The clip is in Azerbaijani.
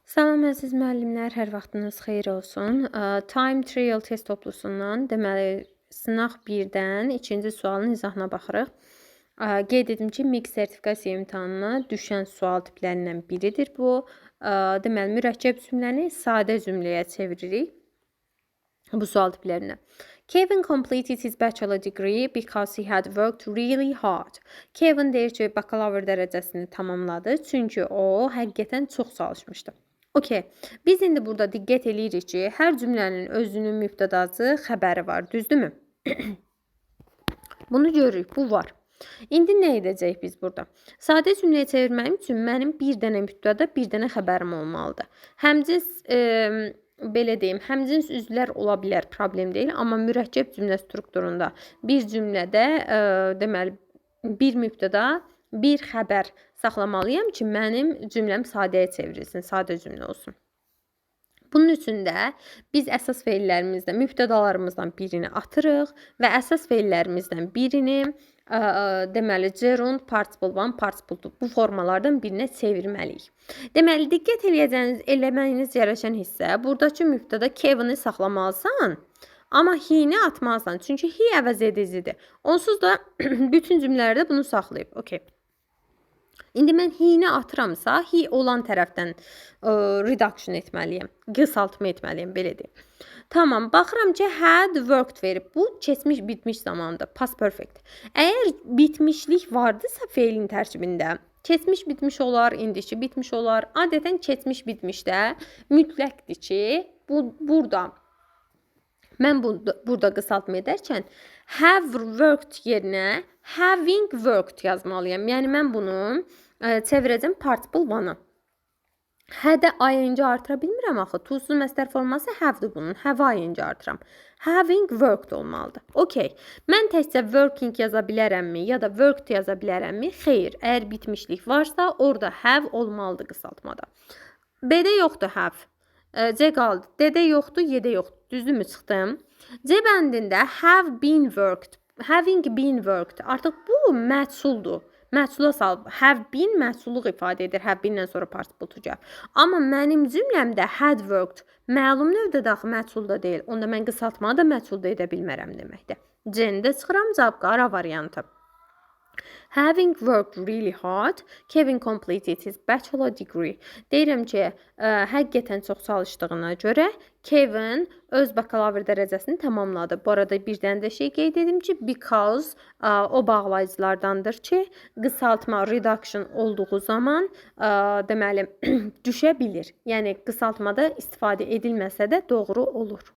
Salam əziz müəllimlər, hər vaxtınız xeyir olsun. Time Trial test toplusundan, deməli, sınaq 1-dən ikinci sualın izahına baxırıq. Qeyd edim ki, MİQ sertifikasiya imtahanına düşən sual tiplərindən biridir bu. Deməli, mürəkkəb cümləni sadə cümləyə çeviririk bu sual tiplərinə. Kevin completed his bachelor degree because he had worked really hard. Kevin deyir ki, bakalavr dərəcəsini tamamladı, çünki o həqiqətən çox çalışmışdı. Okey. Biz indi burada diqqət eləyirik ki, hər cümlənin özünün mübtədası, xəbəri var, düzdürmü? Bunu görürük, bu var. İndi nə edəcəyik biz burada? Sadə cümləyə çevirməyim üçün mənim bir dənə mübtəda, bir dənə xəbərim olmalıdır. Həmcins belə deyim, həmcins üzvlər ola bilər, problem deyil, amma mürəkkəb cümlə strukturunda bir cümlədə deməli bir mübtəda, bir xəbər saxlamalıyam ki, mənim cümləm sadəyə çevrilsin, sadə cümlə olsun. Bunun üçün də biz əsas feillərimizdən, mübtədalarımızdan birini atırıq və əsas feillərimizdən birini deməli gerund, participle one, participle two bu formalardan birinə çevirməliyik. Deməli, diqqət eləyəcəyiniz, eləməyiniz gərəkən hissə buradakı mübtəda Kevin-i saxlamalısan, amma he-ni atmalısan. Çünki he əvəz edicidir. Onsuz da bütün cümlələrdə bunu saxlayıb. Okay. İndi mən he-ni atıramsa, he olan tərəfdən reduction etməliyəm. Qısaltma etməliyəm, belə deyim. Tamam, baxıram ki, had worked verib. Bu keçmiş, bitmiş zamandır. Past perfect. Əgər bitmişlik vardısa feilin tərkibində, keçmiş bitmiş olar, indiki bitmiş olar. Adətən keçmiş bitmişdə mütləqdir ki, bu burada mən burada qısaltma edərkən have worked yerinə having worked yazmalıyam. Yəni mən bunu çevirəcəm participle one-a. Had-ə ing artıra bilmirəm axı. To-suz məstər forması have-dir bunun. Have ing artıram. Having worked olmalıdır. Okay. Mən təkcə working yaza bilərəmmi ya da worked yaza bilərəmmi? Xeyr. Əgər bitmişlik varsa, orada have olmalıdır qısaltmada. B-də yoxdur have. C qaldı. D-də yoxdur, Y-də yoxdur. Düzdürmü çıxdım? C bəndində have been worked. Having been worked. Artıq bu məchuldur. Məchula salıb. Have been məchulluq ifadə edir. Have been-dən sonra participle to gəlir. Amma mənim cümləmdə had worked məlum növdə də axı məchulda deyil. Onda mən qısaltmanı da məchulda edə bilmərəm deməkdir. C-ni də çıxıram, cavab A variantı. Having worked really hard, Kevin completed his bachelor degree. Deyirəm ki, həqiqətən çox çalışdığına görə Kevin öz bakalavr dərəcəsini tamamladı. Bu arada bir dənə də şey qeyd edim ki, because o bağlayıcılardandır ki, qısaltma reduction olduğu zaman deməli düşə bilir. Yəni qısaltmada istifadə edilməsə də doğru olur.